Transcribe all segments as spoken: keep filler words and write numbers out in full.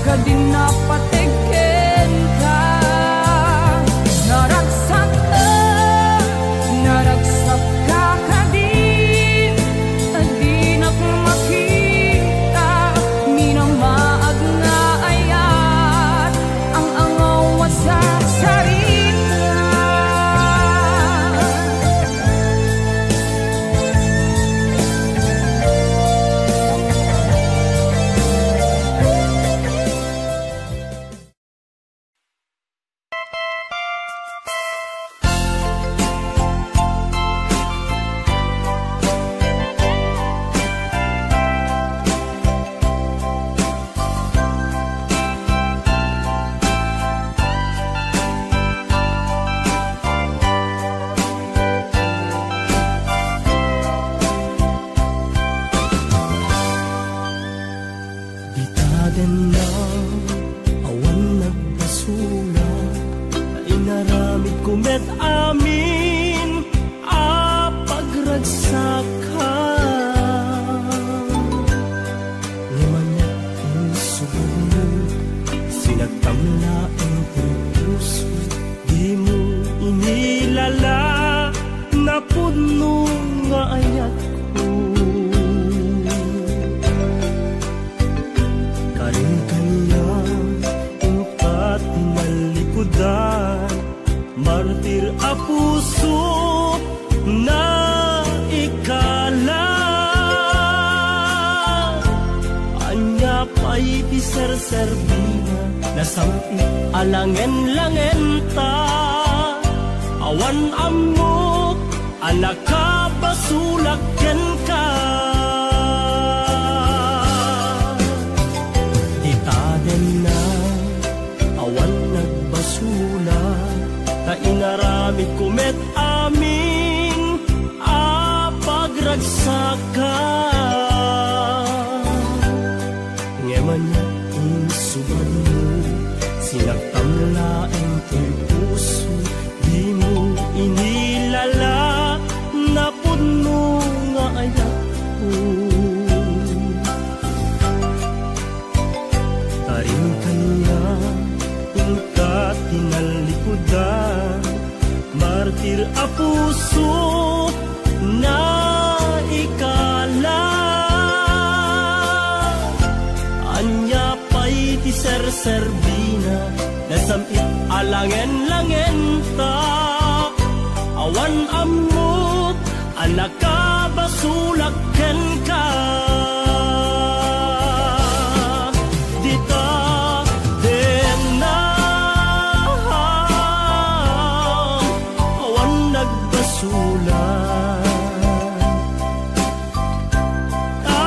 Kadi napateg kenka, naragsak, naragsak ka kadi, dinak makita, minamaag nga ayat, ang angaw a sarsarita. Dita denna, awan nagbasula, ta inaramidko met amin a pagragsakka. Ngem ania insubadmo, sinagtam laeng ti puso, dimo inilala, napudno nga ayatko. Karin kaniak, inka ti nalikudan, martir a puso, naikala. Ania pay ti serserbina, nasam-it a langen-langenta. Awan ammok a nakabasolak kenka. Dita denna, awan nagbasula, ta inaramidko met amin a pagragsakka. Ngem ania insubadmo, sinagtam laeng toy puso, dimo inilala, napudno nga ayatko. Karin kaniak, inka ti nalikudan, martir a puso, naikala. Ania pay ti serserbina, nasam-it a langen-langenta. Awan ammok a nakabasolak kenka. Dita denna, awan nagbasula. Ta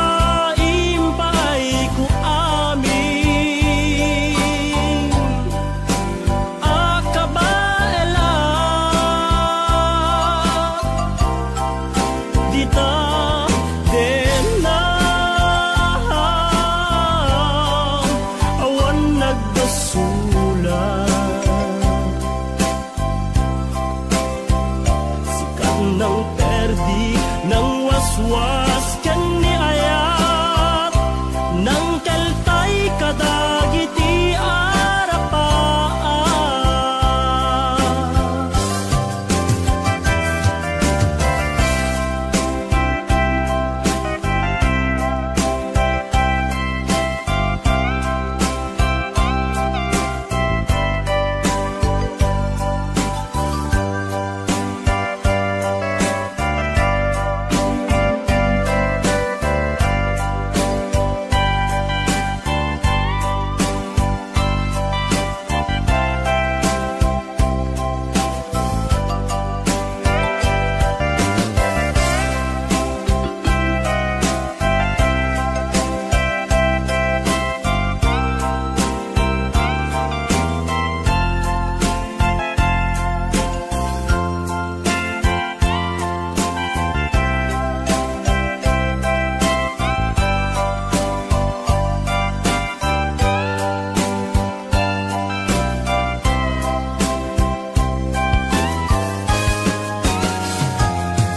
impaayko amin a kabaela. Dita denna, awan nagbasula. Sikat nang perdi, nang waswas ken ni ayat, nang keltay kadagiti arapaak.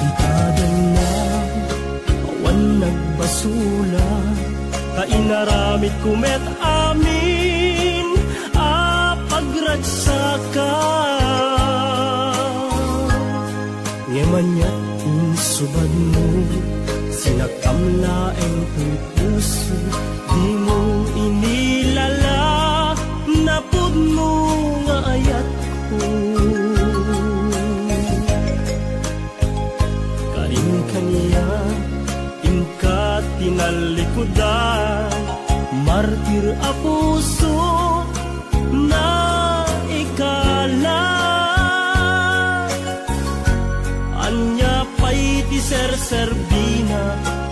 Ita denna, awan nagbasula, ta inaramidko met amin. Saka ngem aniat insubadmo, sinakam laeng toy puso, dimo inilala napudno nga ayatko. Karin kaniak, inka tinallikudan, martir a puso, naikala. Ania pay ti serserbina,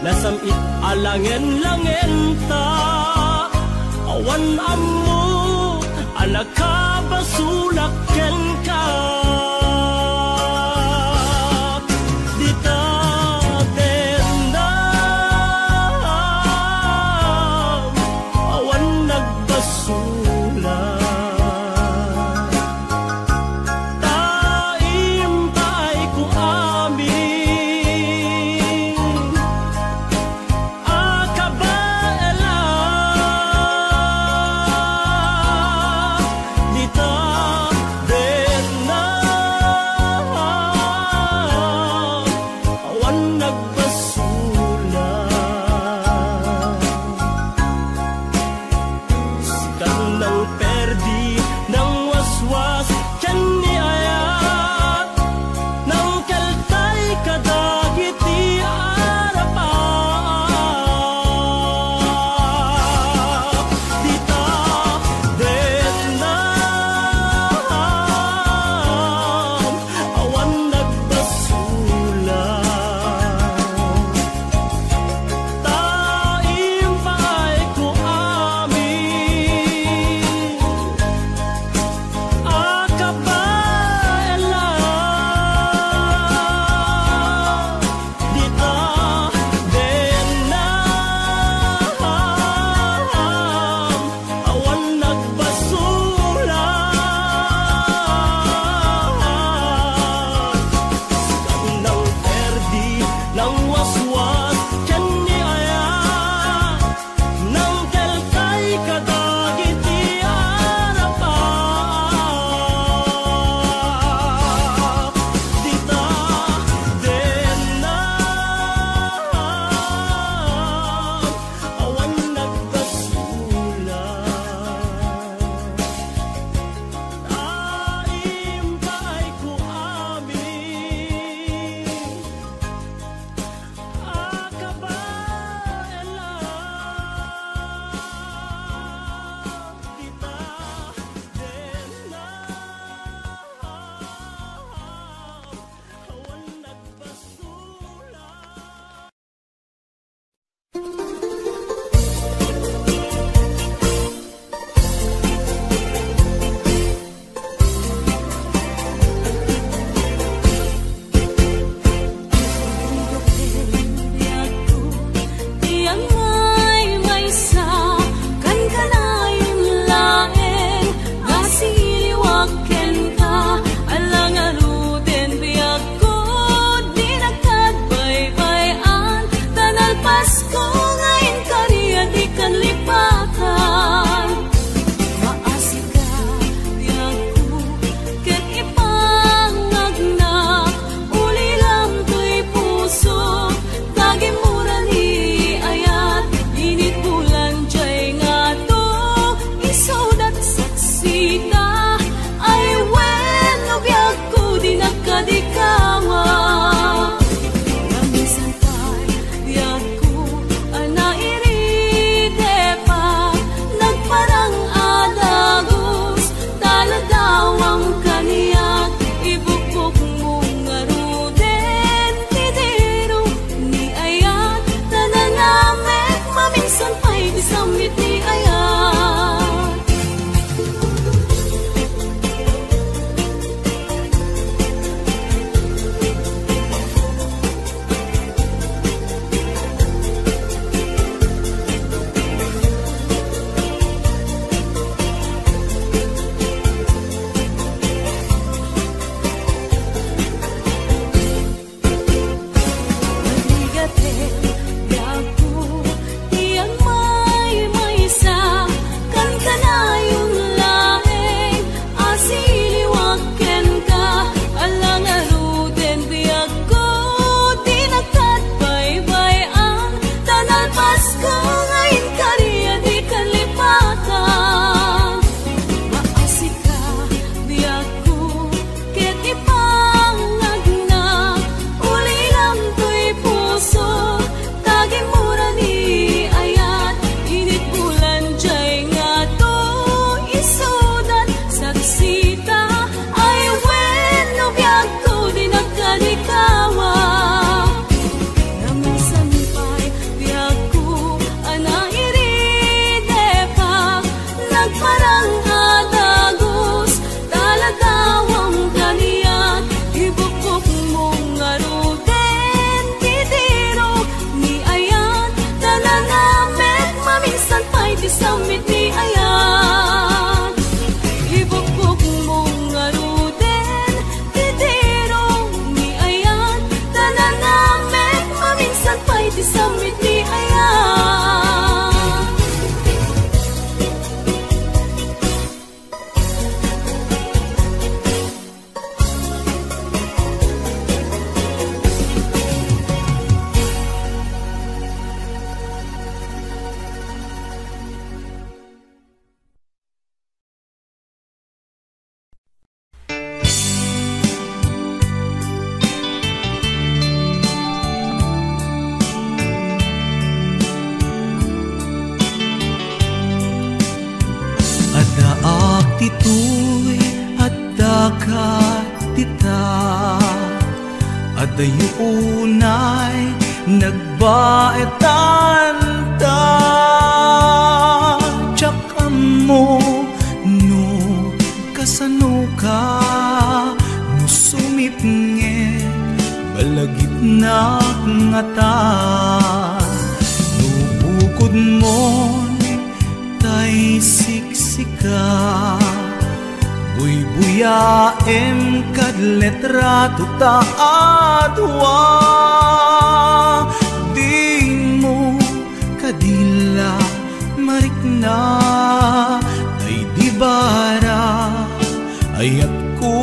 nasam-it a langen-langenta. Awan ammo a nakabasolak kenka. Dita dendam, awan nagbasolak. Ta impay ko amin a kabaelan. Dita dendam. Ditoy adda ka dita, adayo unay nagbaetan ta. Diak ammo no kasano ka, no sumipnget, malagipnak ngata. No bukodmon tay siksika, buybuyaem kad litrato ta a dua. Dimo kadi la marikna, tay di bara ayatko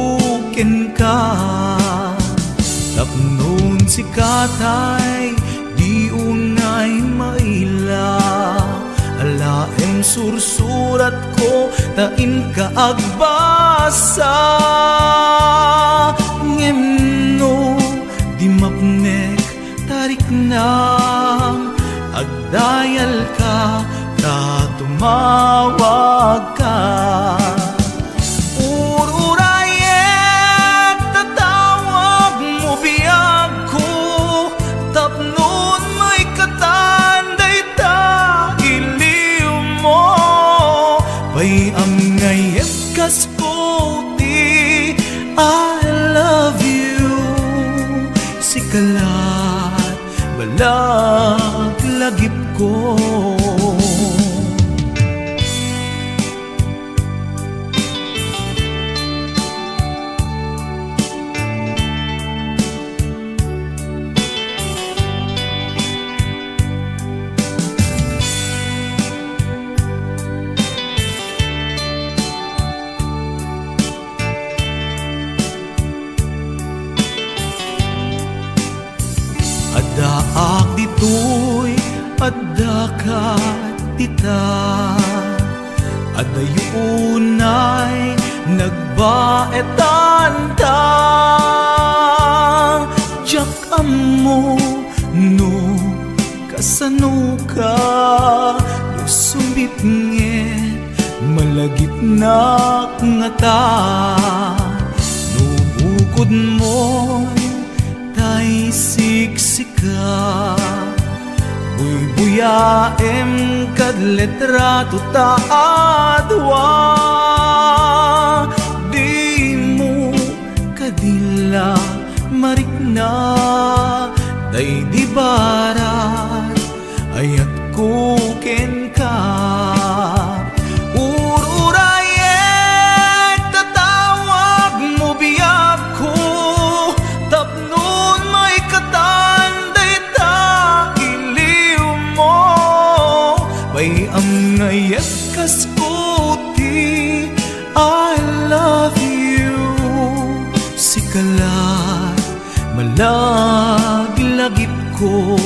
kenka. Tapnon sika tay di unay maila, alaem sursuratko ta inka agbasa. Ngem no di mapnek ta riknam, agdayalka ta tumawagka. Ururayek ta tawagmo biagko, tapnon maikatan dayta iliwmo. Pay-am nga iyat kas ko ti I love you, sika la malaglagipko. Addaak ditoy, addaka dita. Adayo unay nagbaetan ta. Diak ammo no kasano ka, no sumipnget, malagipnak ngata. No bukodmon tay siksika, buybuyaem kad litrato ta a dua. Dimo kadi la marikna, tay di barat ayatko kenka. Ururayek ta tawagmo biagko, tapnon maikatan dayta iliwmo. Pay-am nga iyat kas ko ti I love you, sika la malaglagipko.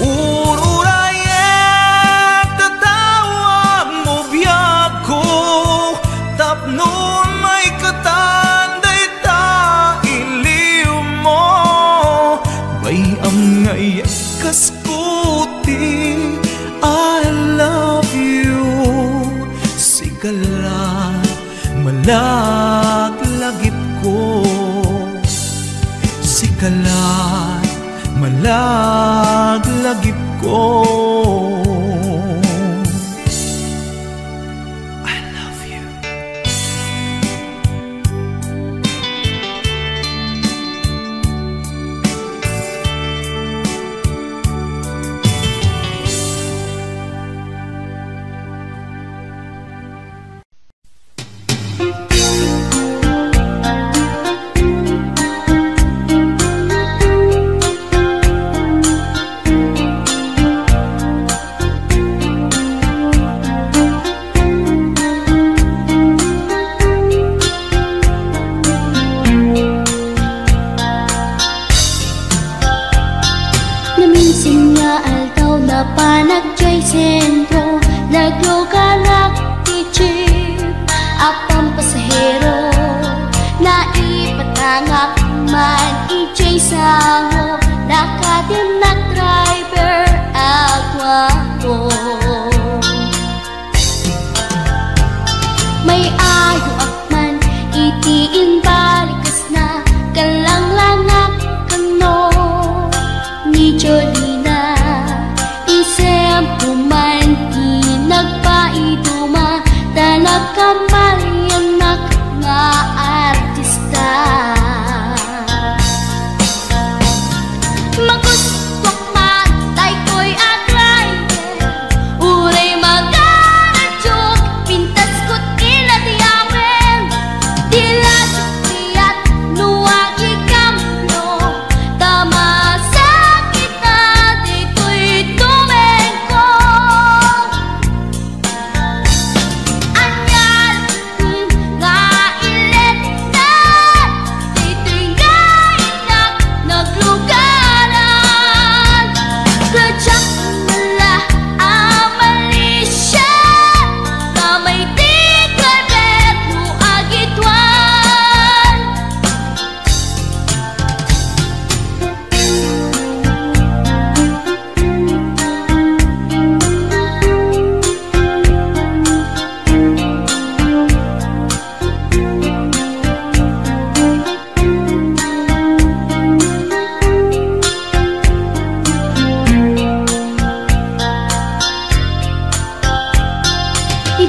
Ururayek ta tawagmo biagko, tapnon maikatan dayta iliwmo. Pay-am nga iyat kas ko ti I love you, sika la malaglagipko. Sika la malaglagipko. I love you.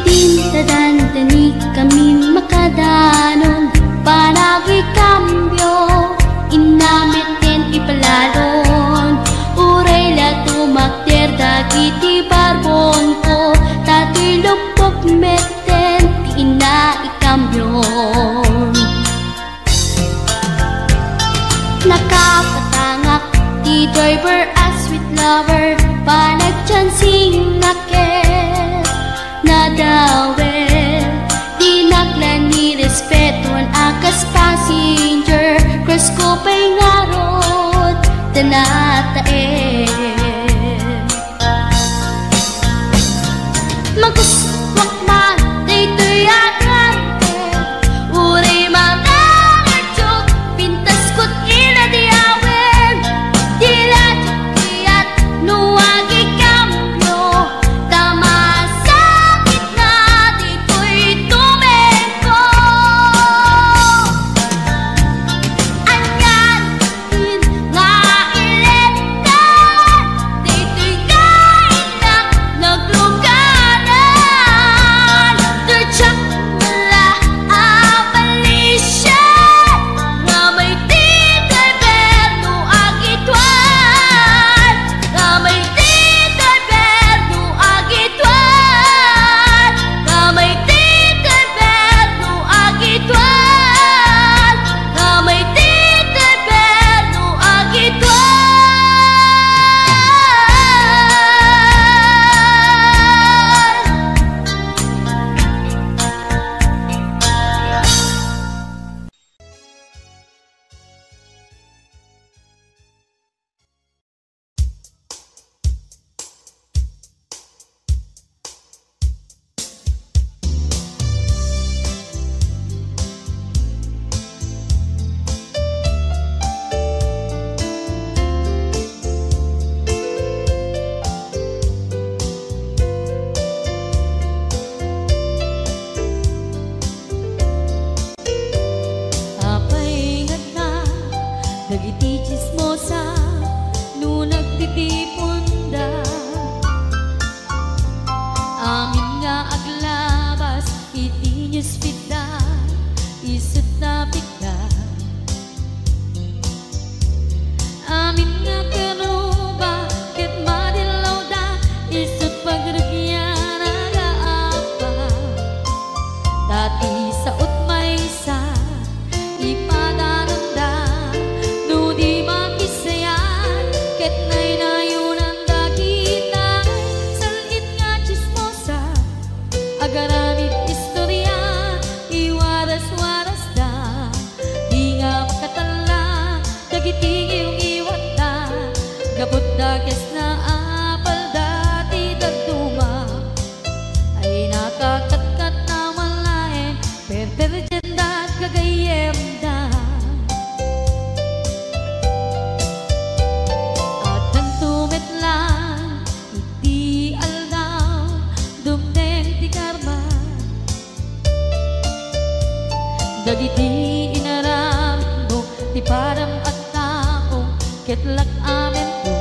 Inta dandani kami makadanon, panagikambio, inna metten ipalalon. Uray la tumakder dagiti barbonko, ta ti luppok metten ti inna ikambion. Nakapatangak ti driver a sweet lover, panagchancing naket nadawel. Dinak la ni respeton a kas passenger, cruise ko pay ngarud ta nataen. Magustuak man daytoy a klase, uray mangaradiok, pintas ket inadiawen. Di la diak kayat no agikambio, ta masakit nga ditoy tumengko. Anian nga ilenta, daytoy kainnak nagluganan. Diak la abalisian, nga may ti driver no agituan, nga may ti driver no agituan, nga may ti driver no agituan, nga may ti driver no agituan. Apay ngarud dagiti tsismosa no nagtitiponda? Amin nga aglabas iti newsfeed-da, isut' napikda. Amin nga karuba ket madillawda, isut' pagrugian nga apa. Ta ti sao't maysa, ipadananda no di makisayat ket naynayonanda kitay. Sal-it nga tsismosa, agaramid istoria, iwaras-warasda. Di nga makatalna dagiti ngiwngiwatda, gapu ta kes nga apalda ti dadduma. Ay nakakatkat na malaen, perperdianda, gagayyemda. Addanto met laeng iti aldaw, dumteng ti karma. Dagiti inaramidmo ti padam a tao, ket lak-amento.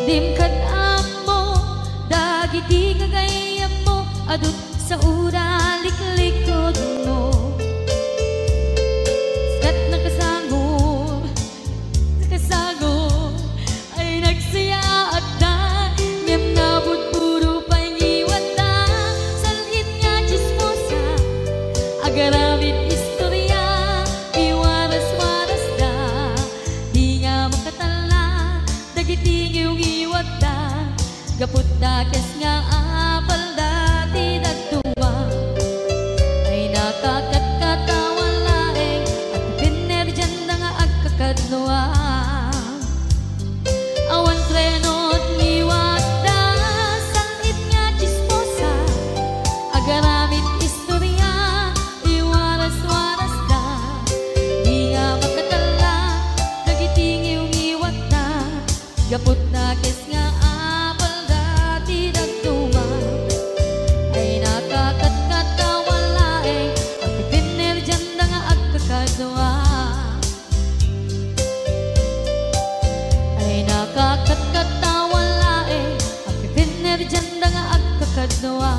Dim kad-ammo dagiti gagayyemmo, adu saoda liklikudmo. Ket nakasangor, nakasangor, ay nagsayaatda, ngem nabudbudo pay ngiwatda. Sal-it nga tsismosa, agaramid istoria, iwaras-warasda. Di nga makatalna dagiti ngiwngiwatda, gapu ta kes nga apalda ti dadduma. Ay nakakatkat a malaeng, at pinnerdianda nga agkakadnoan. Awan treno ti ngiwatda, sal-it nga tsismosa, agaramid istoria, iwaras-warasda. Di nga makatalna dagiti ngiwngiwatda, gapu ta kes nga apalda ti dadduma. Yawa.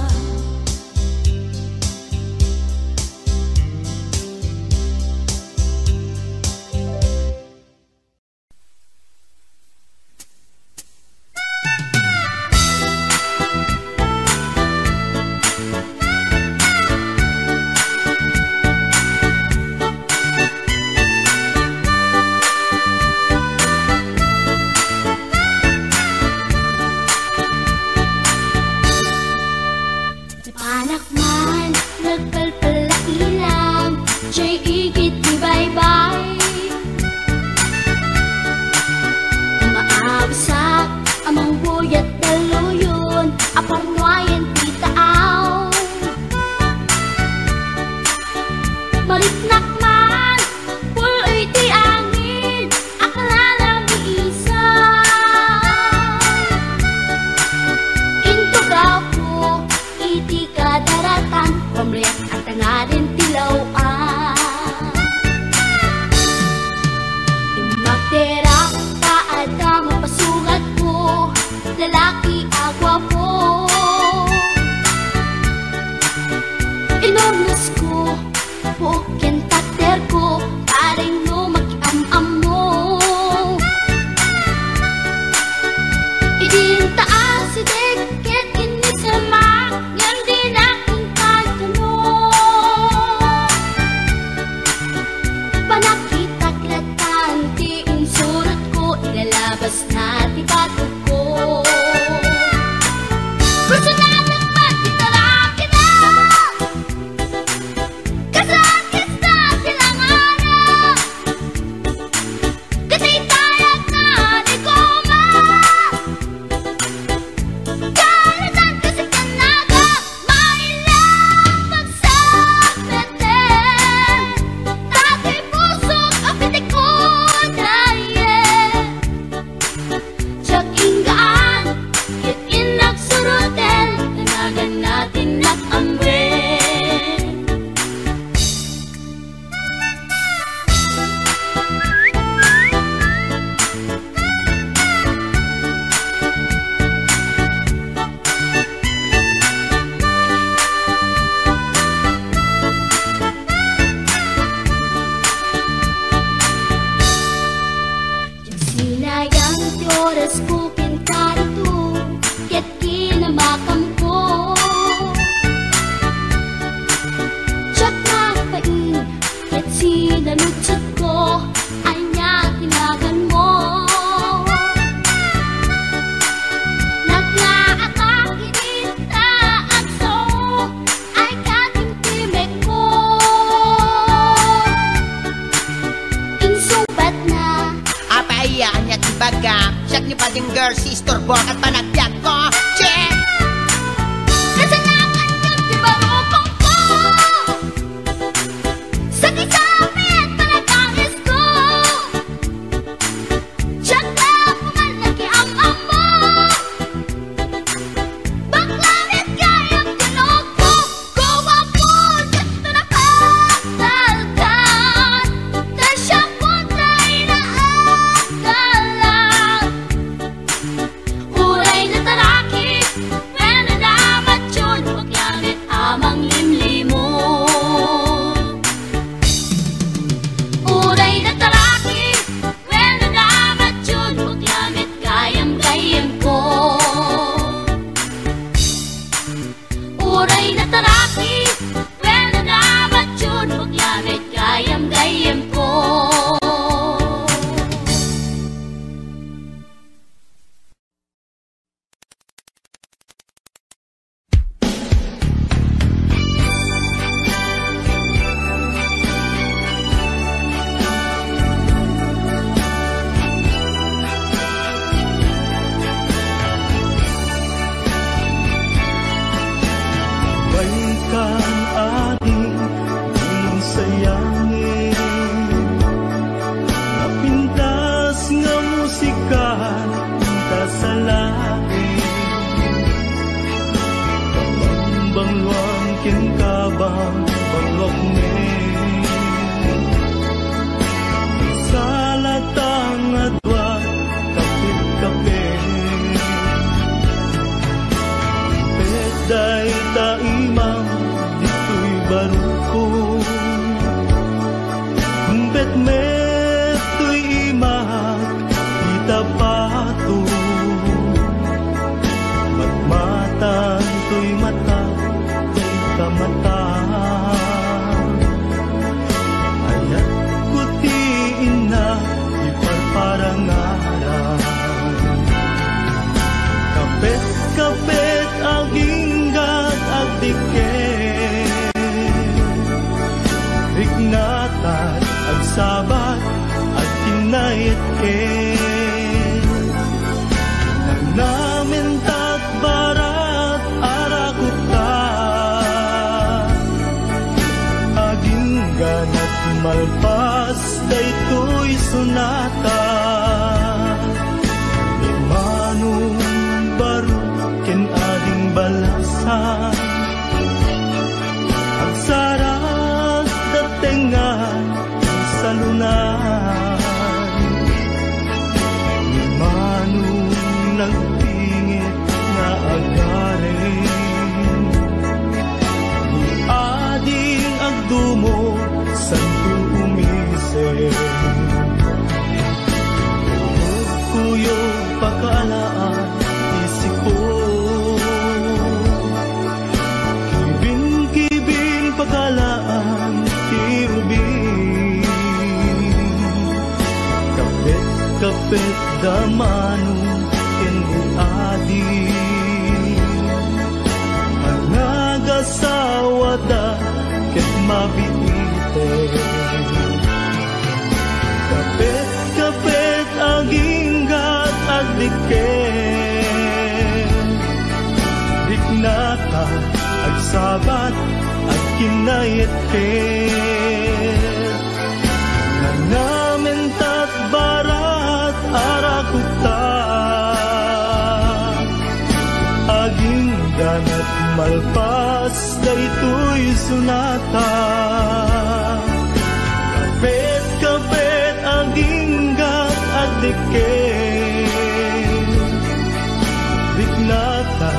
Ti panak man, nagpalpal la ilang, jay igid ti baybay. Maabisak a mangbuyat dalluyon, a parnuayen ti taaw. Mariknak man, puloy ti angin, a kalala mi isa. Intogaw ko iti kadaratan, pamriak a tangaden ti law-an. Immakterak ta adda mapasungatko, lalaki a guapo. Inurnosko, buok ken takderko, pareng no makiam-ammo. Idin ta asideg ket innisemak, ngem dinak inkadkano. Panakitak latan ti insurotko, ilalabasna ti batogko. Personalan man ti tarakida. Kasakit na ti langana. Kataytayag na ni Goma. Kaladan kasi kanaga, mailang magsapeten. Dati pusok a pitikon, aye. Diak inggaan, ket innak suroten, nanagan na ti innak amwen. Sinayang ti orasko ken karito, ket kinamakamko. Diak nagbain, ket sinaludsodko, ania ti naganmo? Nagngaatak idi ta agsao, ay katimtimekko. Insungbatna. Apay, ania ti bagam? Siak ni Bading Girl, si istorbo ket panagbiagko. Che! Kasanakan ket ti barukongko. Sakit-sakit panagkarisko. Diak la puman nakiam-ammo. Bakla met gayam ti nokko, guapo, diak to napatalkan. Ta siak kontay naagalan. Uray nataraki, wenno namatyon, bakla met a manglimlimo. Uray nataraki, wenno namatyon, bakla met gayam-gayyemko. Uray nataraki, wenno namatyon, bakla met gayam-gayyemko. Balikan, adi, di sayangin. Napintas nga musika, inta sa laing. Bangluang ken kabang, bangluak ne. Salatang adua, kapit-kapit. Petday mata, dayta mata. Ayatko ti inna, iparparangarang. Kapet-kapet, agingga, agdiket. Riknata, agsabat, agkinnaetket. Nanaminta, barat, arakupta. Agingga, malpas daytoy sonata. Ni Manong Baro ken Ading Balasa, agsarag da tengnga, agsalunan. Ni Manong nagpingit nga agarem, ni Ading agdumog, santo umisen. Kuyog-kuyog, pakaalaan ti sipon. Kibing-kibing, pakaalaan ti ubing. Kapet-kapet da Manong ken ni Adi. Anagasawada ket mabiiten. Kapet-kapet, agingga, agdiket. Riknata, agsabat, agkinnaetket. Nanaminta, barat, arakupta. Agingga, malpas daytoy sonata. Kapet-kapet, agingga, agdiket. Riknata,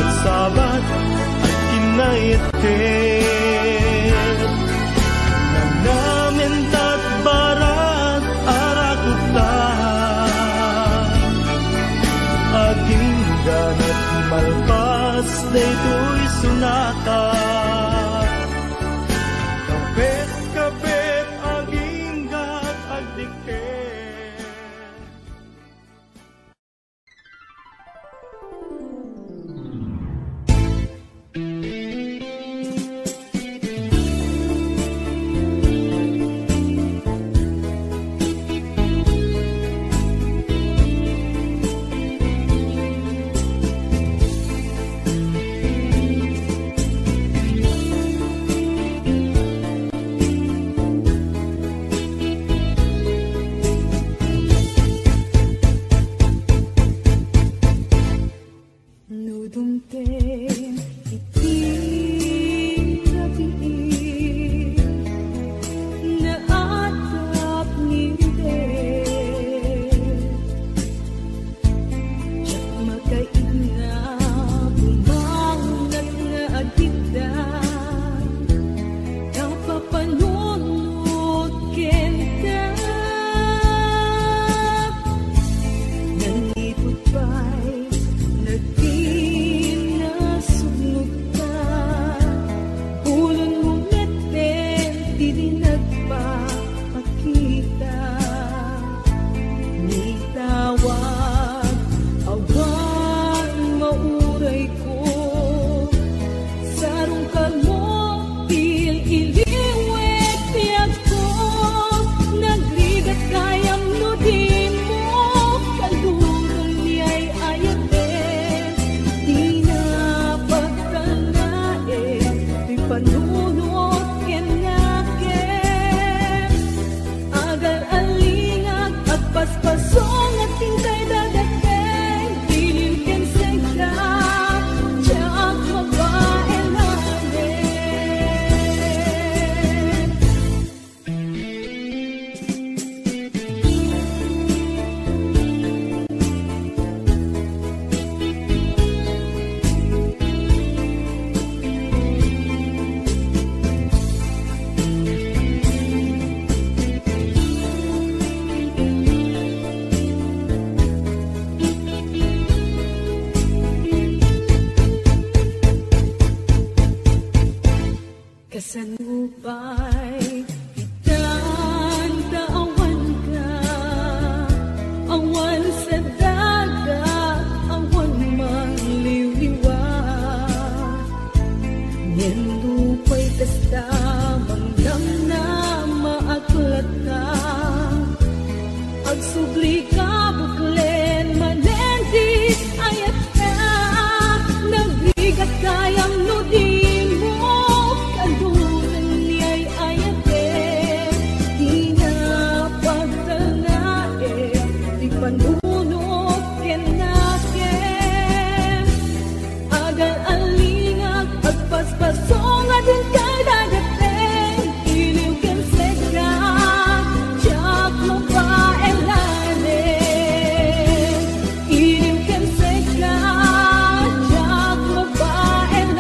agsabat, agkinnaetket. Nanaminta, barat, arakupta. Agingga, malpas daytoy sonata. Kapet-kapet, agingga, agdiket. No dumteng iti rabii, naatap ni Rudel. Diak makaigna, bumangonnak nga agidda, kapapanunot kenta. Nanipud pay, nagkinasugnotta, bulen mo metten ti di nagpa- pakita. Mitawag, awan maurayko. Sarungkarmo, il-iliwek ti agko. Nagrigat gayam no dimo kaludong ni ay-ayaten. Dina pagtalnaen ti panunot ken nakem. Agal-alingag, agpaspasongag, tintay dadakel, bilin ken sengka, Sanupay, itan ta awan ka, awan sa daga, awan mangliwliwa. Ngem nupay kasta, mangdamnama a tulata. Agsubli ka, buklen, manen di ayat ka. Nagrigat gayam no di mo kadunan ni ay-ayaten. Di na pagtalnaen ti panunot ken nakem. Agal-alingak, agpaspasong a dintay dagateng. Iliw ken seka, diak mabaelanen. Iliw ken seka, diak mabaelanen.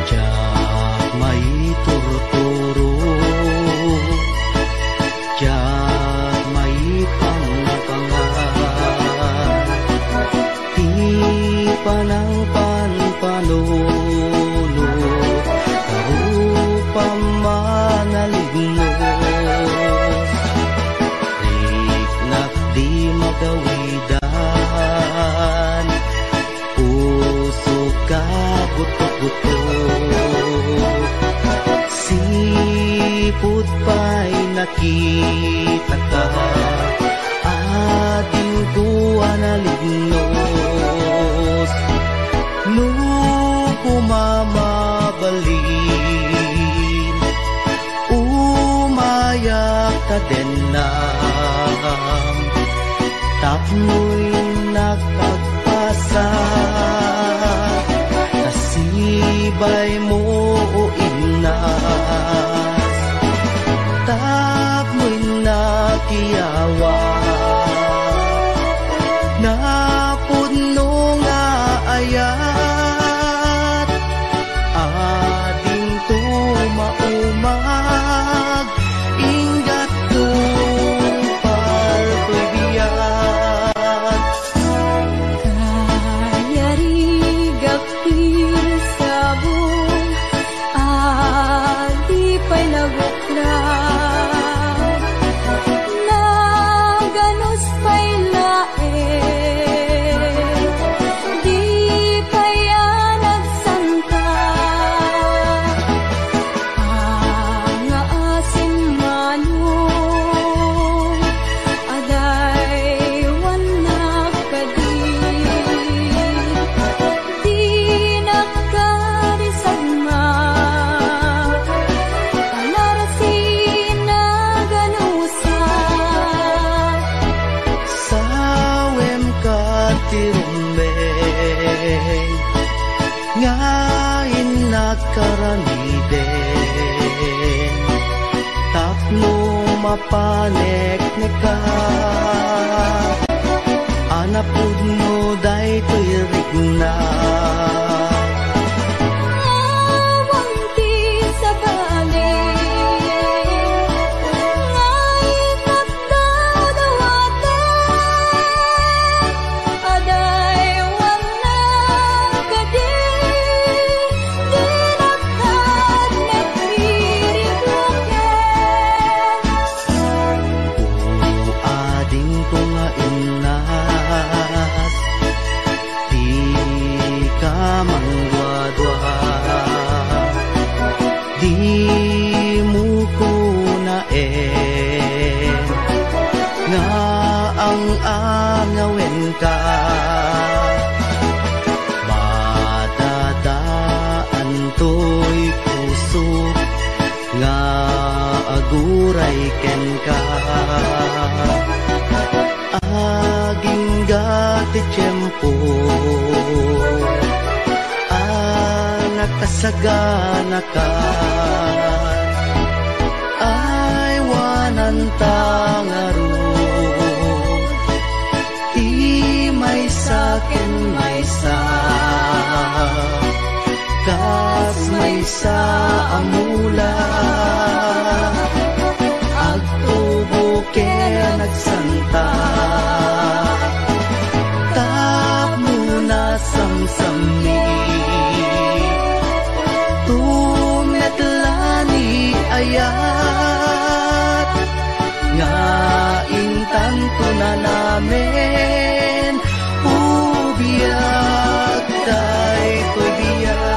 Diak maiturturo, diak maipangpangan. Ti panangpanpanunot, karupam a nalignos. Riknak di magawidan, pusok a butok-butok. Sipud pay nakitaka, adingko a nalignos. No koma mabalin, umayak kadennam, tapno innak agpasa. Nasibay mo, o Inas, tapno innak iyawa. Napudno nga ayat, adingto maumag, inggatto paltoy biag. Kayarigak ti sabong a di pay naguklag. Naganus pay laeng, di pay a nagsangka. Nga asin manok, adaywannak kadi. Dinak kadi sagmak, a narasina ganusa. Sawem ka ti rumbeng, nga innak karamiden. Tapno mapanekneka, a napudno daytoy rikna. Awan ti sabali, nga innak dawdawaten. Adaywannak kadi, dinak ket met ririknoken. O adingko nga innas, dika mangduadua. Dimo kunaen nga ang-angawenka. Madadaantoy pusok nga aguray kenka. Agingga ti tiempo a nakasaganaka. Aywananta ngarud ti maysa ken maysa. Ka sa amula, agtubo ken agsanta, tapno nasamsammi, tumetla ni ayat, nga intanto na namin, ubiag daytoy biag.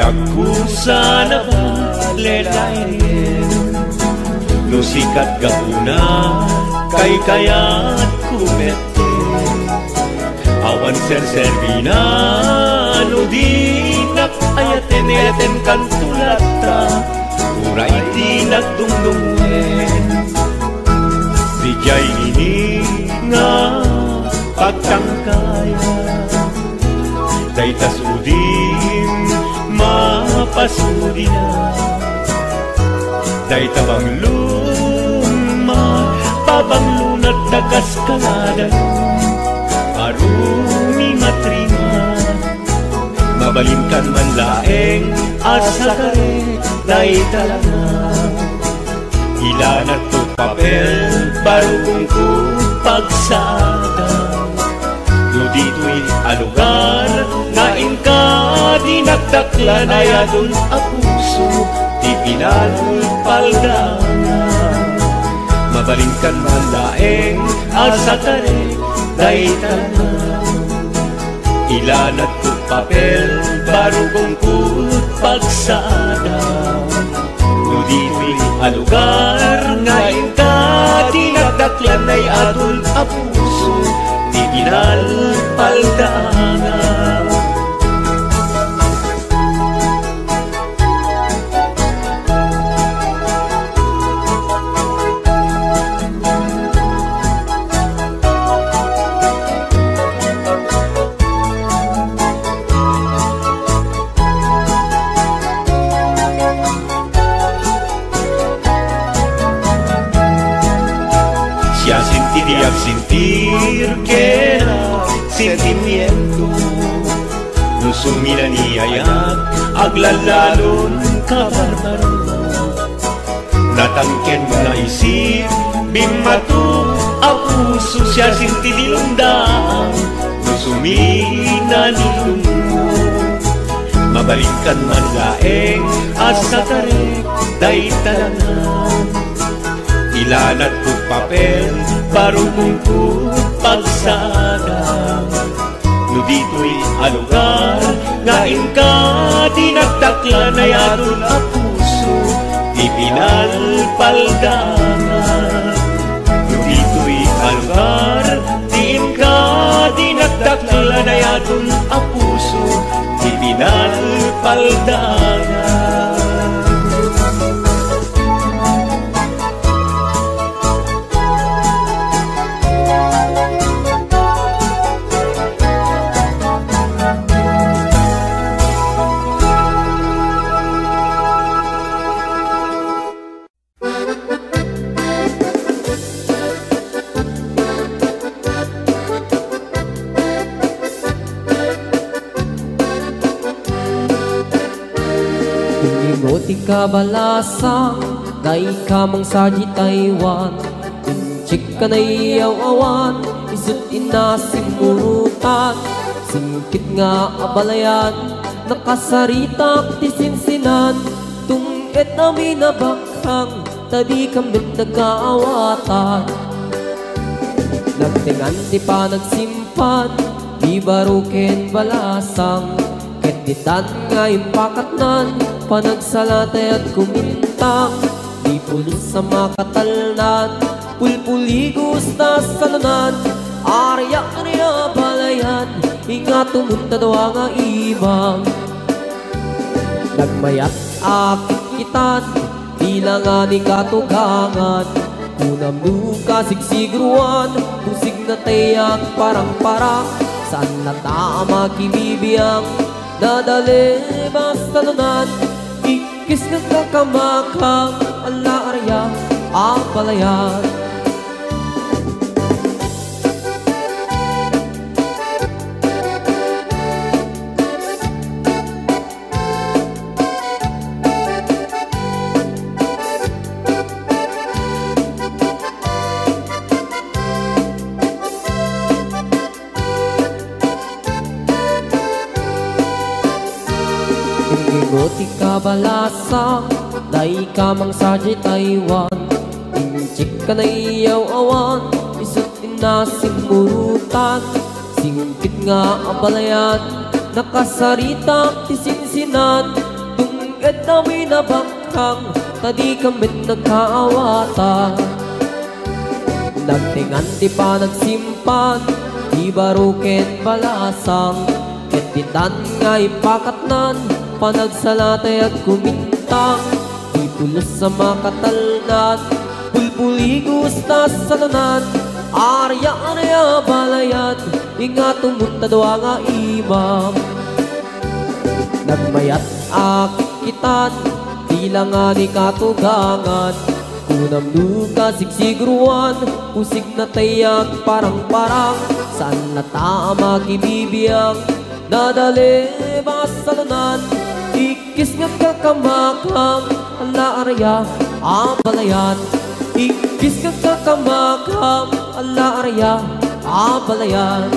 Agkusana pon lelayen, no sikat gapuna, kaykayatko met. Awan serserbina no dinak ayaten, ayaten kanto latta, uray dinak dungdungen. Didiay ini nga pagtangkaya, dayta sudim mapasudina. Dayta banglom, mapabanglonat ta kaskalada, arumimatrima. Mabalinkan man laeng a sakare dayta langa. Ilanak to papel, barukongko pagsaada. No ditoy a lugar nga inka dinakdaklan ay adun a puso ti pinalpaldana. Mabalinkan man laeng a sakare dayta langa. Ilanak to papel, barukongko pagsaada. No ditoy a lugar nga inka dinakdaklan ay adun a puso ti pinalpaldana. Siasintidi agsentir ken sentimiento. No suminaniayak, aglallalon kabarbaro. Natangken nga isip, bimmato a puso, siasintidi lungdaang no sumina ni lungmo. Mabalinkan man laeng a sakare dayta langa. Ilanak to papel, barukongko pagsaada. No ditoy a lugar nga inka dinakdaklan ay adun a puso ti pinalpaldana. No ditoy a lugar ti inka dinakdaklan ay adun a puso ti pinalpaldana. Inimo ti kabalasang, dayka mangsa diay Taiwan. Inchik ka naiyaw-awan, isut' inna simmurutan. Singkit nga abalayan, nakasaritak ti sinsinan. Tung-et a minabakang, ta dikam met nagkaawatan. Nagtengan ti panagsimpan, di baro ken balasang. Ket ditan nga impakatnan, panagsalatayat kumintang. Di pulos a makatalnan, pulpuligos ta salunan. Ariak ni abalayan, ingato mun ta dua nga ibang. Nagmayat a kitkitan, bilangan ni katugangan. Kunam no kasigsigruan, tusig na tay agparangparang. Saan latta a makibibiang, nadalem a salunan. Ikkis nga kakamakam, ala aria, abalayan. Inimo ti kabalasang, dayka mangsa diay Taiwan. Inchik ka naiyaw-awan, isut' inna simmurutan. Singkit nga abalayan, nakasaritak ti sinsinan. Dami nabakkang, ta dikam met nagkaawatan. Nagtengan ti panagsimpan, ti baro ken balasang. Ket ditan nga ipakatnan, panagsala tay agkumintang. Ti pulos a makatalnan, pulpuligus ta salonan. Arya, arya, balayan, ingato met ta dua nga imam. Nagmayat a kikitan, ti langa ni katugangan. Kunam no kasigsiguruan, pusigna tay agparangparang. Saan latta a makibibiang, nadalem a salonan. Ikkis nga kakamakam, ala arya a balayan. Ikkis nga kakamakam, ala arya a balayan.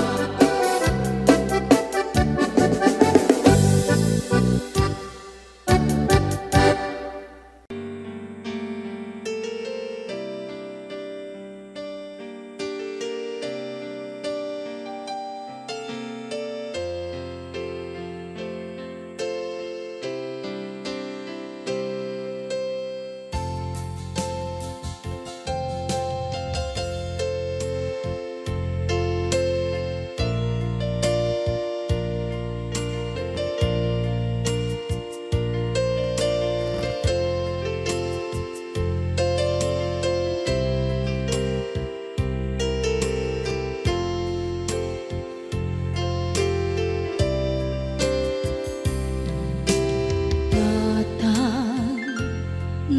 Tatang,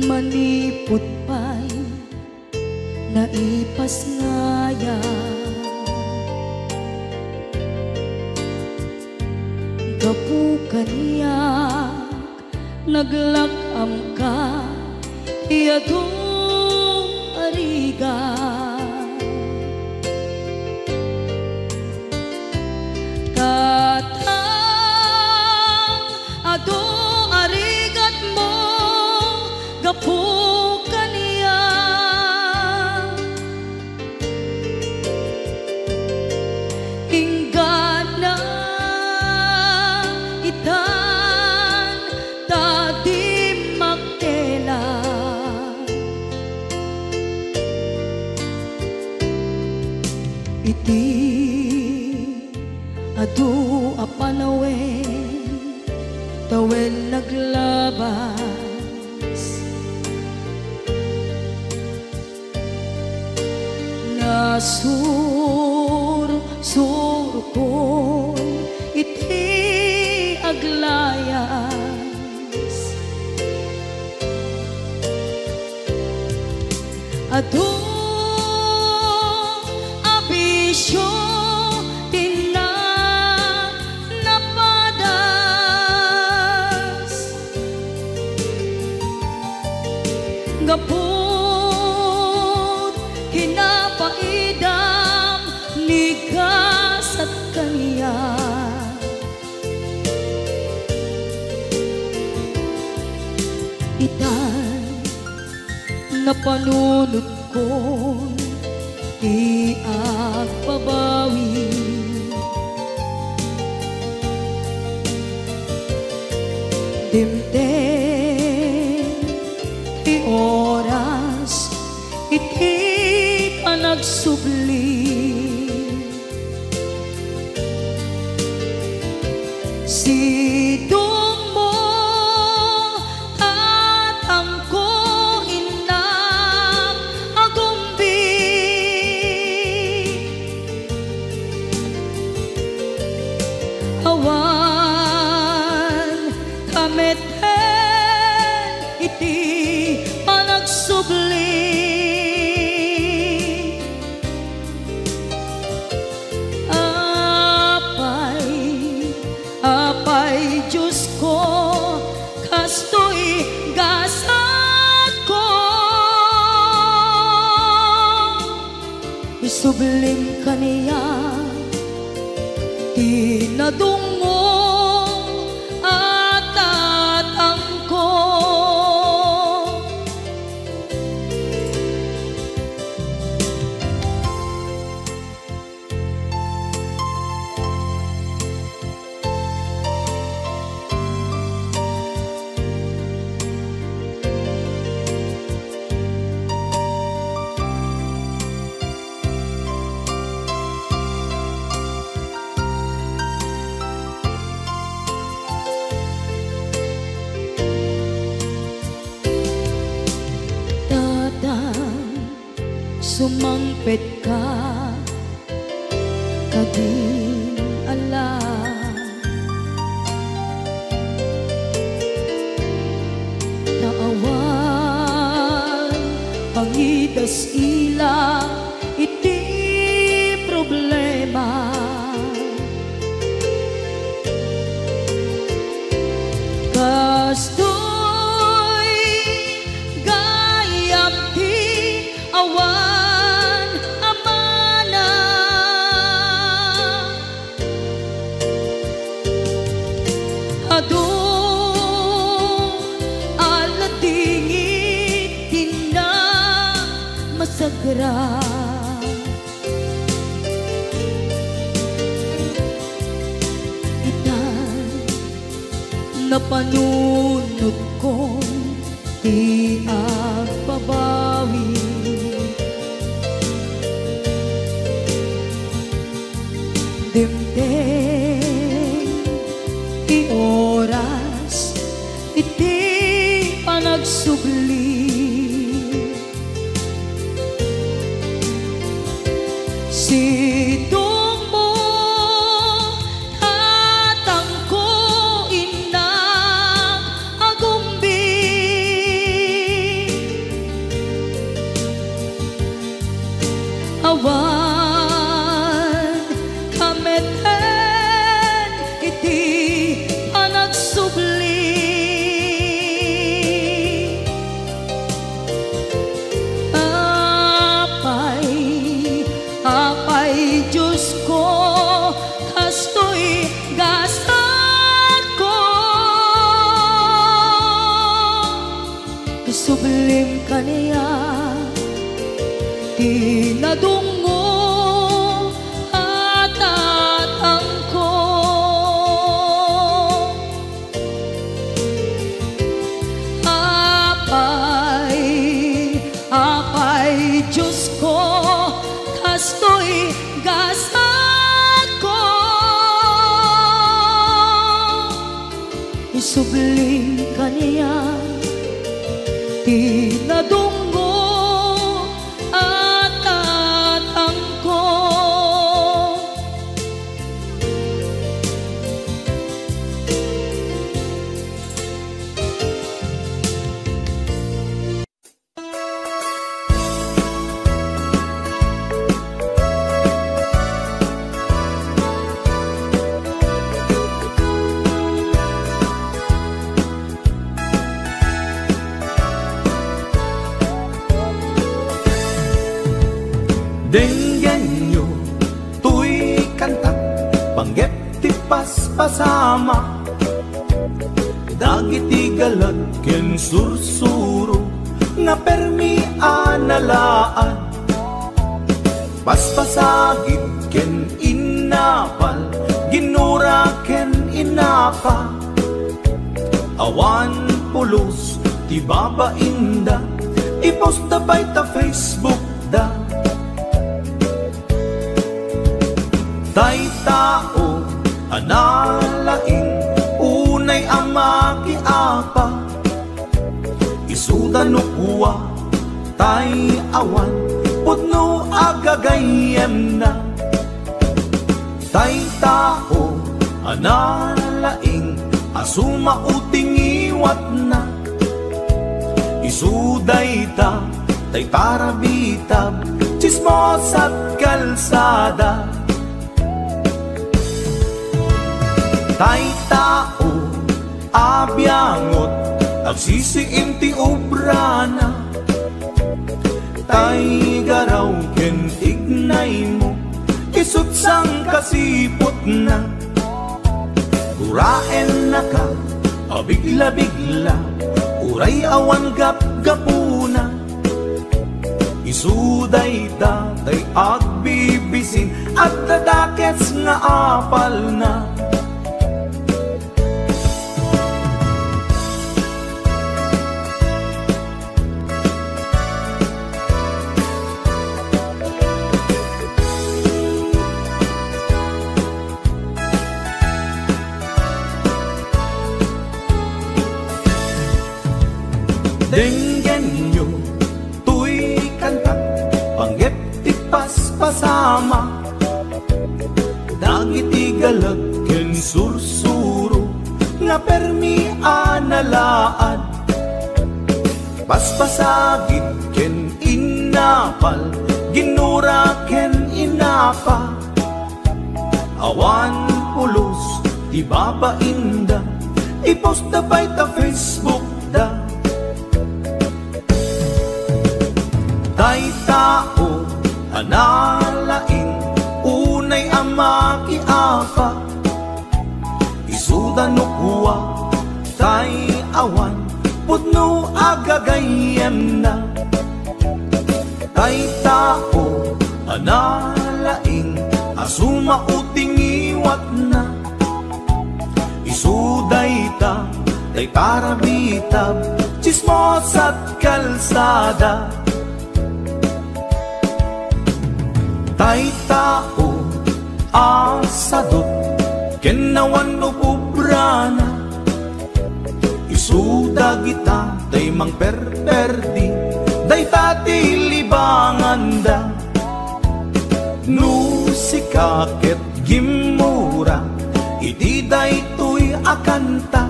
manipud pay naipasngayam. Gapu kaniak, naglak-amka ti adu a rigat. Tatang, adu a rigatmo gapu kaniak. Inggana itan ta dimmak kela. Iti adu a panawen, tawen naglabas. Nasursurkon iti aglayas. Adu a bisio ti na-, napadas. Gapu't kinapaidam ni gasat kaniak. Itan, napanunotkon ti agbabawi. Dimteng ti oras iti panagsubli. Sidongmo, tatangko, innak, agumbi. Awan kameten iti panagsubli. Apay, Apay Diosko, kastoy gasatko. Isublim kaniak ti nadungngom a tatangko. Sumangpetka kadin ala. Ta awan pangidas-ila iti problema. Kastoy gayam ti awan amana. Adu a ladingit ti namasagra. Itan napanunotkon ti agbabawi. Dimteng ti oras iti panagsubli. Sidongmo, tatangko, innak, agumbi. Awan kameten iti panagsubli. Apay, apay, Diosko, kastoy gasatko. Isublim kaniak ti nadungngo a tatangko. Apay, apay, Diosko, kastoy gasatko. Isublim kaniak ti nadungngo a tatangko. Denggenyo toy kanta, panggep ti paspasama. Dagiti galag ken sursuro nga permi a nalaan. Paspasagid ken innapal, ginura ken inapa. Awan pulos ti babainda, iposta pay ta Facebook da. Tay tao a nalaing, unay a makiapa, isuda no kua, tay awan pudno a gagayyemna. Tay tao a nalaing a sumao ti ngiwatna. Isu dayta tay parabitab, tsismosat kalsada. Tay tao a biangot, agsisiim ti obrana. Tay garaw ken tignaymo, isut' sangkasiputna. Guraennaka a bigla-bigla, uray awan gapgapuna. Isu dayta tay agbibisin, adda dakes nga apalna. Denggenyo toy kanta, panggep Ama, dagiti galag ken sursuro nga permi a nalaad. Paspasagid ken innapal, ginnura ken innapa. Awan pulos ti babainda, i-post da pay ta Facebook da. Tay tao a nalaing, unay a makiapa, isuda no kua, tay awan pudno a gagayyemna. Tay tao a nalaing a sumao ti ngiwatna, isu dayta tay parabitab, tsismosa't kalsada. Tay tao a sadut ken awan no pubrana, isu dagita tay mangperperdi, dayta ti libanganda. No sika ket gimmura iti daytoy a kanta,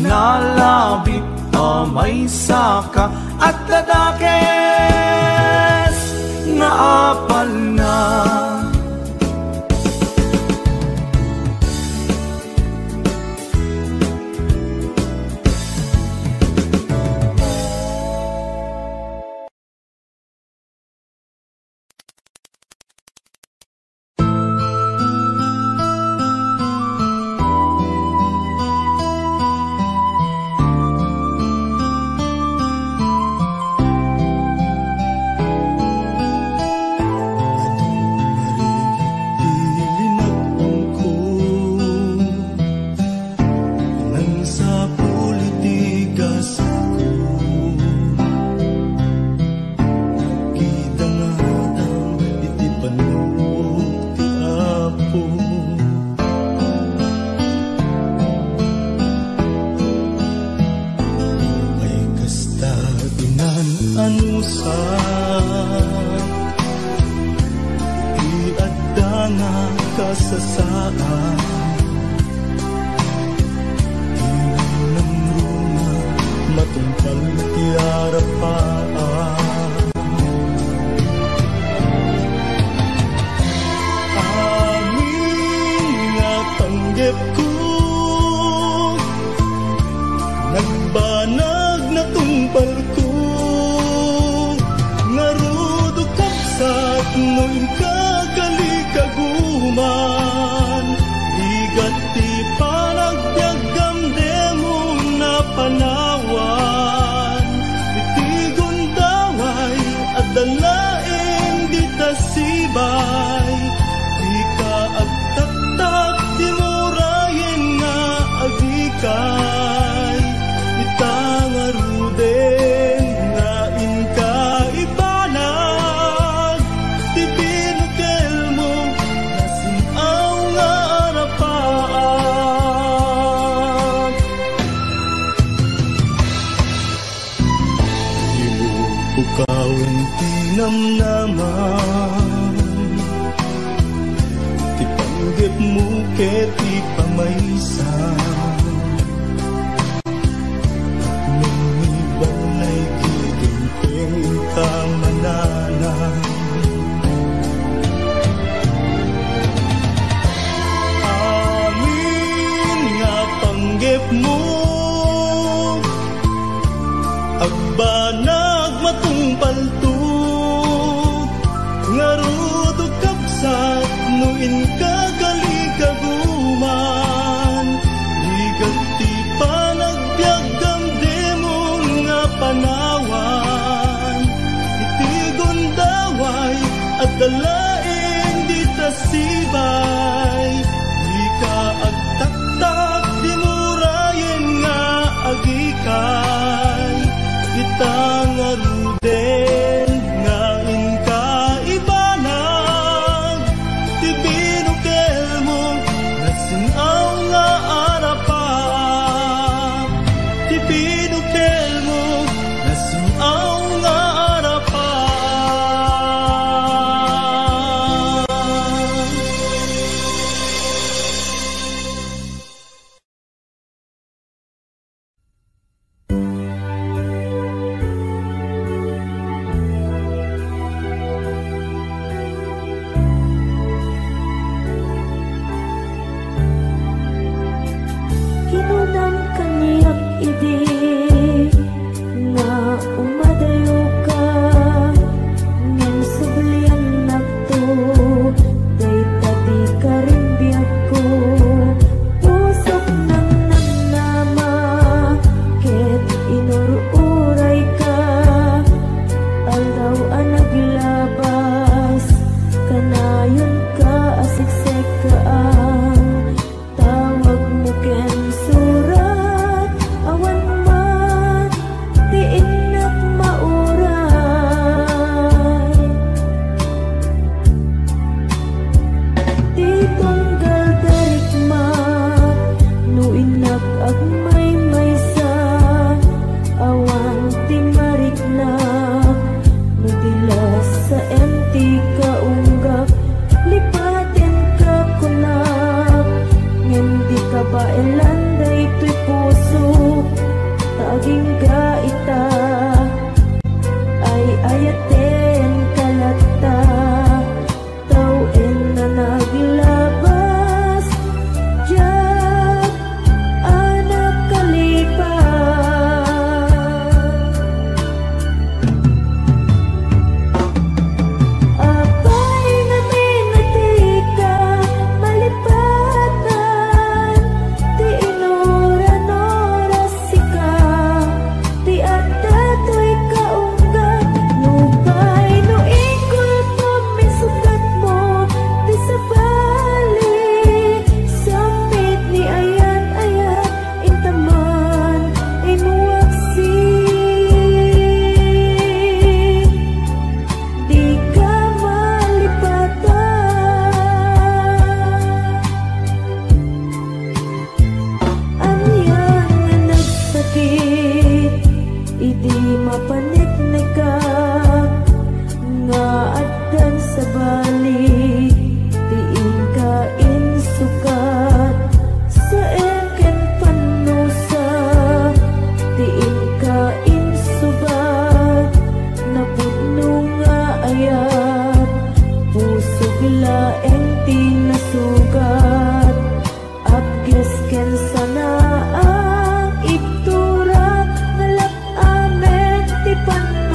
nalabit a maysaka, adda dakes nga apalna. Adu marigit ti linatangko, nangsapul iti gasatko. Kita nga adda iti pannuot ti Apo. Ay kasta dinan anusar ti adda nga kasasaan. Dinan runa matungpal ti arapaan. Amin nga panggepko, nagbanag natungpalko, ngarud, o kabsat, no inka kalikaguman, rigat ti panagbiagam, dimo napanawan. Iti gundaway, adda laeng dita sibay. Dika agtaktak, dimo rayen nga agikay. Ita ngaruden nga inka ibanag, ti binukelmo, nasin-aw nga arapaan. Dimo pukawen ti namnamam, ti panggepmo ket ti pamaysam. Mangibalay ket dimteng inka mananam. Amin nga panggepmo, agbanag matungpalto. Ngarud, o kabsat, no inka kalikaguman, rigat ti panagbiagam, dimo nga panawan. Iti gundaway, adda laeng dita sibay. Dika agtaktak, dimo rayen nga agikay. Ita ngaruden nga inka ibanag, ti binukelmo, nasin-aw nga arapaan. Ti binukelmo, nasin-aw nga arapaan. Ti nga umadayoka, ngem subliannakto, dayta ti karimbiagko. Pusok nangnamnama, ket inur-urayka. Aldaw a naglabas, kanayonka a siksekkaam. Tawagmo ken surat, awan man ti innak mauray. Ti tunggal darikma, no innak agmaymaysa, awan ti mariknak. No ti lasaem ti kaunggak, lipatenka kunak, ngem di kabaelan daytoy pusok, ta agingga ita, ay-ayatenka latta. Tawen a naglabas, diak a nakalipat. Apay ngamin a dika malipatan ti inuran-uras sika? Ti adda toy kaunggak, nupay no ikulpom, insukatmo ti sabali. Sampit ni ayat-ayat, intaman, inwaksi. Dika malipatan. Ania nga nagsakit idi mapaneknekak nga addan sabali ti inka insukat, saem ken pannusa ti inka insubat, napudno nga ayat, pusok laeng ti nasugat. Apges ken sanaang ibtura, nalap-amen ti pan-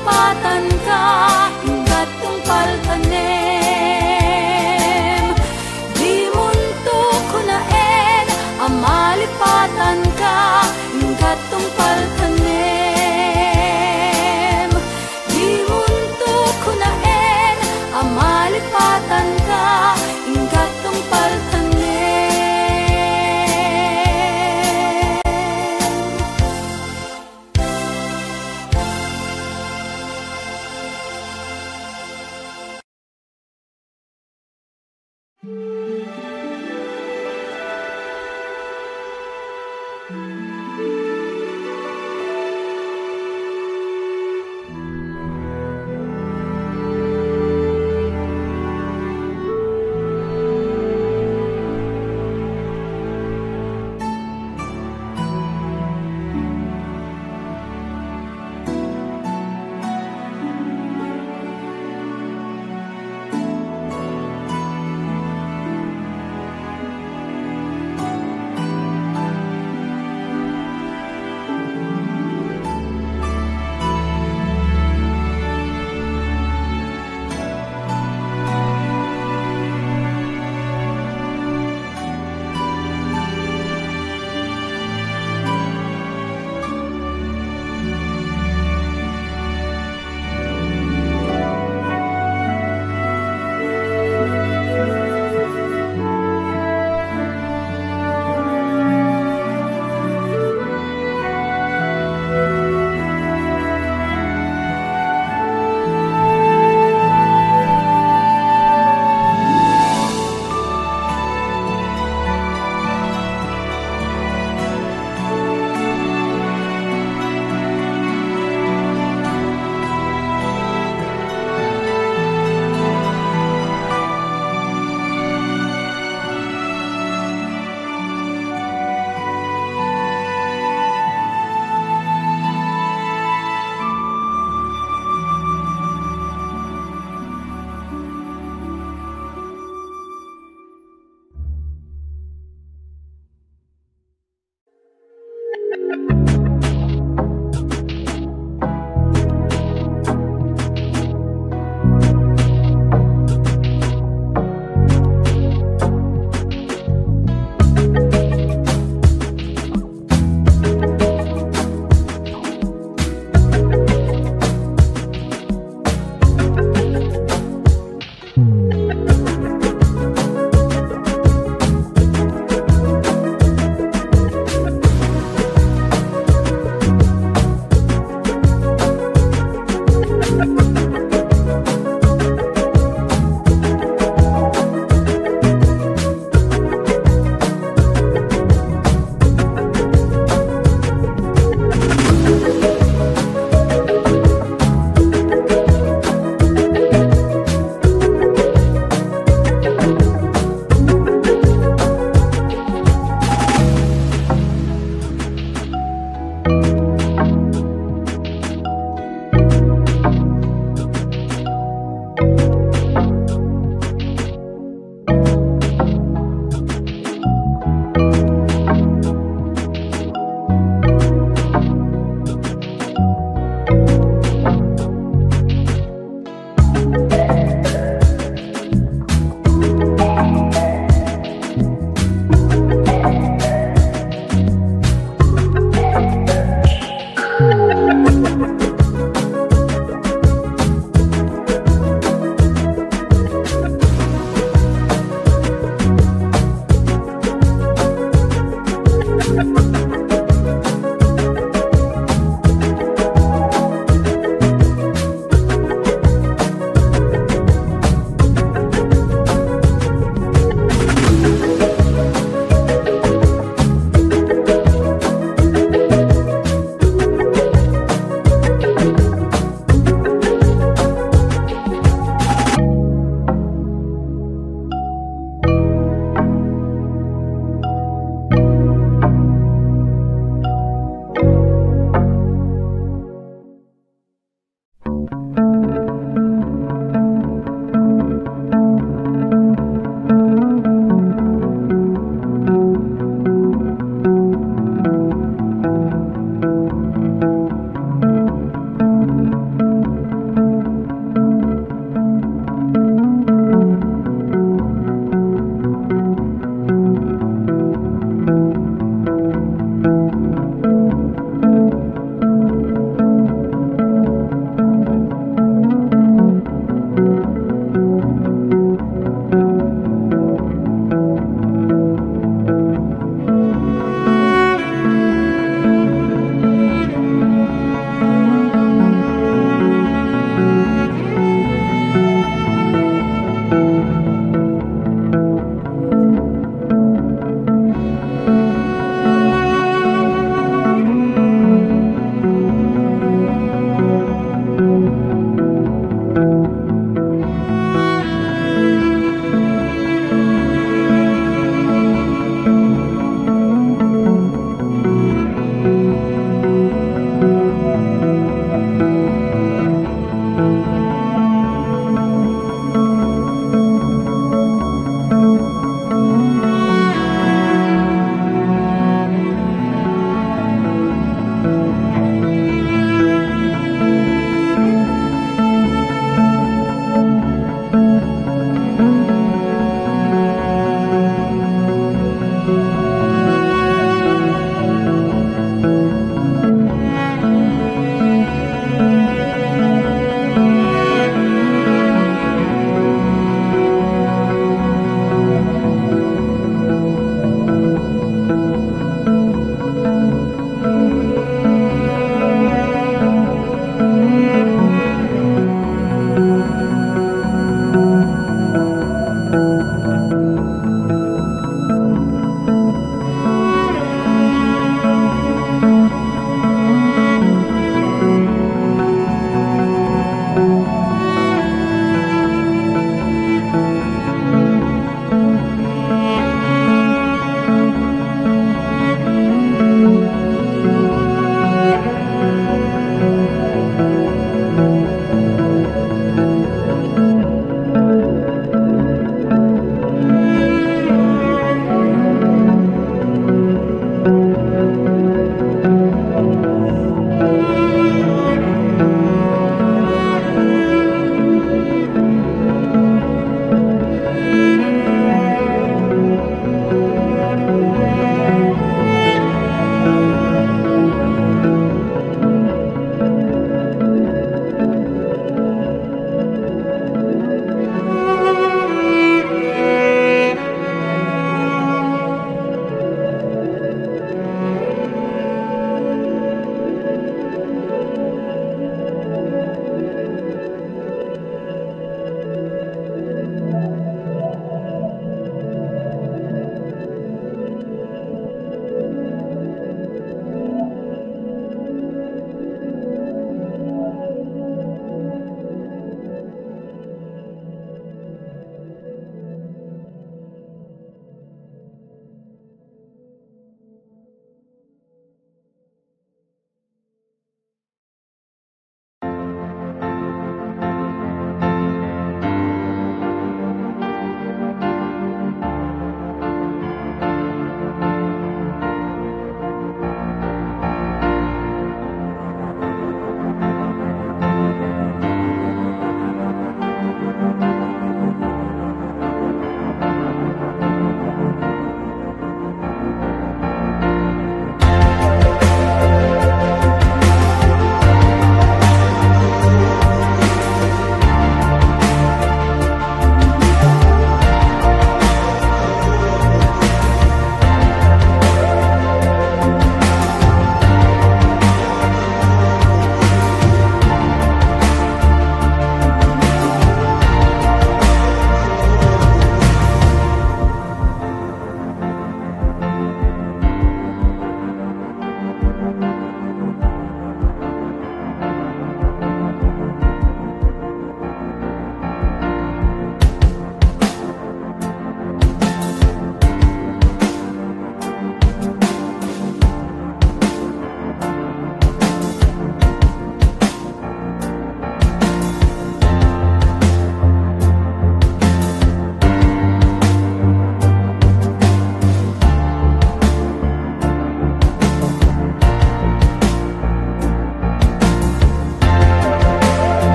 Patanka, inggad tungpal tanem. Dimonto kunaen a malipatanka, inggad tungpal tanem. Dimonto kunaen a malipatanka, inggad tungpal tanem.